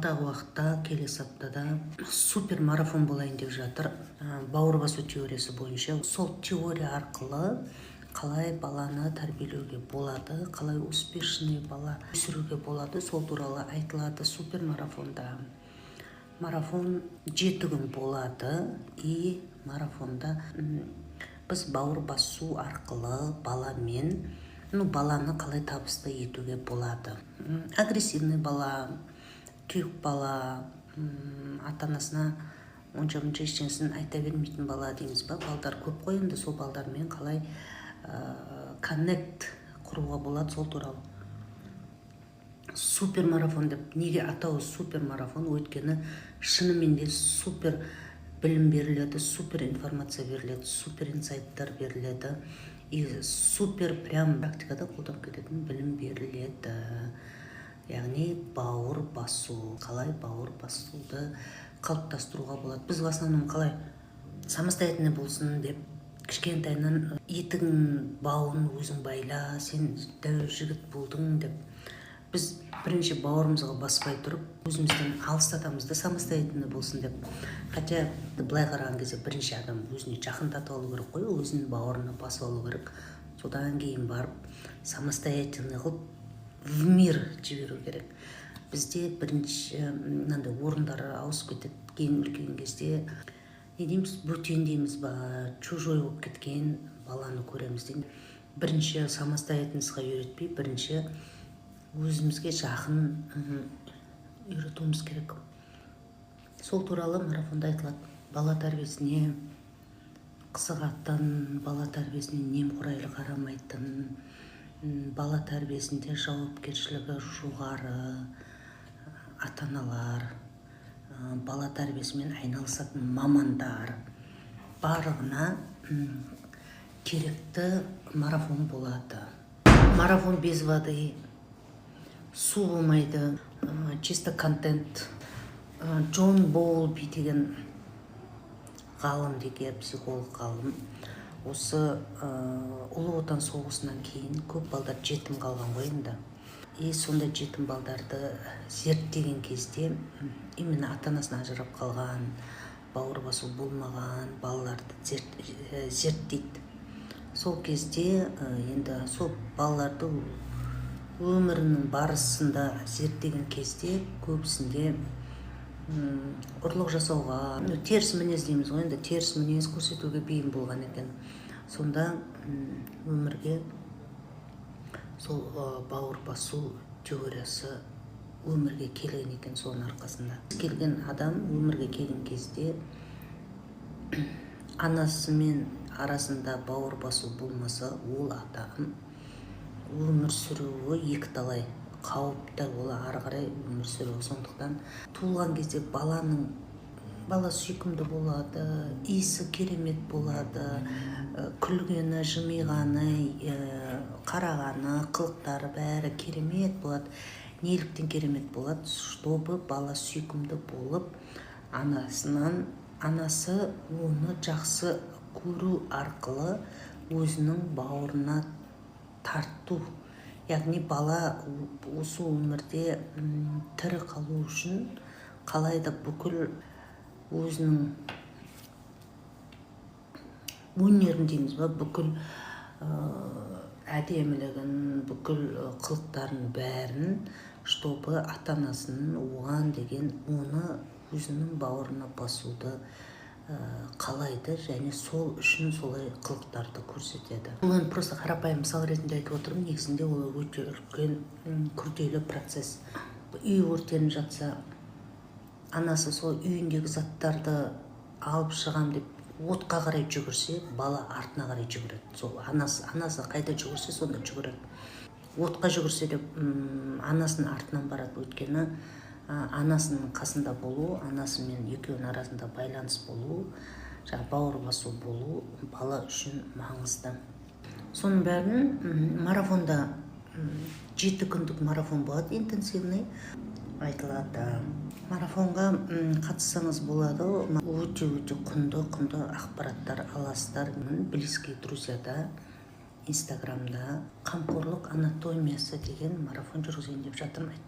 Алдағы уақытта, келесі аптада супер марафон болайын деп жатыр. Бауыр басу теориясы бойынша, сол теория арқылы қалай баланы тәрбиелеуге болады, қалай успешный бала өсіруге болады, сол туралы айтылады супер марафонда. Марафон 7 күн болады. И марафонда біз бауыр басу арқылы баламен, ну, баланы қалай табысты етуге болады. Агрессивный бала, тұйық бала, ата анасына онша мұнша ештеңесін айта бермейтін бала дейміз ба, балдар көп қой енді, сол балдармен қалай коннект құруға болады, сол туралы супер марафон деп. Неге атауы супер марафон? Өйткені шынымен де супер білім беріледі, супер информация беріледі, супер инсайттар беріледі и супер прям практикада қолданып кететін білім беріледі. Яғни бауыр басу, қалай бауыр басуды қалыптастыруға болады. Біз в основном қалай самостоятельный болсын деп кішкентайынан етігің бауын өзің байла, сен дәу жігіт болдың деп, біз бірінші бауырымызға баспай тұрып, өзімізден алыстатамыз да, самостоятельный болсын деп. Хотя былай қараған кезде бірінші адам өзіне жақындатып алу керек қой, өзінің бауырына басып алу керек, содан кейін барып самостоятельный қылып в мир жіберу керек. Бізде бірінші мынандай орындары ауысып кетеді. Кейін үлкен кезде не дейміз, бөтен дейміз ба, чужой болып кеткен баланы көреміз де. Бірінші самостоятельность қа үйретпей, бірінші өзімізге жақын үйретуіміз керек. Сол туралы марафонда айтылады. Бала тәрбиесіне қызығатын, бала тәрбиесіне немқұрайлы қарамайтын, бала тәрбиесінде жауапкершілігі жоғары ата аналар, бала тәрбиесімен айналысатын мамандар, барлығына керекті марафон болады. Марафон без воды, су болмайды, чисто контент. Джон Боулби деген ғалым деген, психолог ғалым, осы Ұлы Отан соғысынан кейін көп балдар жетім қалған ғой енді. И сондай жетім балдарды зерттеген кезде, именно ата анасынан ажырап қалған, бауыр басу болмаған балаларды зерттейді. Сол кезде енді сол балаларды өмірінің барысында зерттеген кезде көбісінде ұрлық жасауға, ну, теріс мінез дейміз ғой енді, теріс мінез көрсетуге бейім болған екен. Сонда өмірге сол бауыр басу теориясы өмірге келген екен. Соның арқасында келген адам өмірге келген кезде анасымен арасында бауыр басу болмаса, ол адам өмір сүруі екіталай, қауіпті ол ары қарай өмір сүруі. Сондықтан туылған кезде баланың, бала сүйкімді болады, иісі керемет болады, күлгені, жымиғаны, қарағаны, қылықтары бәрі керемет болады. Неліктен керемет болады? Чтобы бала сүйкімді болып, анасынан, анасы оны жақсы көру арқылы өзінің бауырына тарту. Яғни бала осы өмірде тірі қалу үшін қалай да бүкіл өзінің өнерін дейміз ба, бүкіл әдемілігін, бүкіл қылықтарын бәрін, чтобы ата анасының оған деген, оны өзінің бауырына басуды қалайды және сол үшін солай қылықтарды көрсетеді. Бұл енді просто қарапайым мысал ретінде айтып отырмын, негізінде ол өте үлкен, күрделі процесс. Үй өртеніп жатса, анасы сол үйіндегі заттарды алып шығам деп отқа қарай жүгірсе, бала артына қарай жүгіреді. Сол анасы қайда жүгірсе, сонда жүгіреді. Отқа жүгірсе де, анасының артынан барады. Өйткені анасының қасында болу, анасымен екеуінің арасында байланыс болу, жаңағы бауыр басу болу бала үшін маңызды. Соның бәрін марафонда, 7 күндік марафон болады, интенсивный, айтылады. Марафонға қатыссаңыз болады, өте өте құнды ақпараттар аласыздар. Близкие друзьяда, Инстаграмда «Қамқорлық анатомиясы» деген марафон жүргізейін деп жатырмын.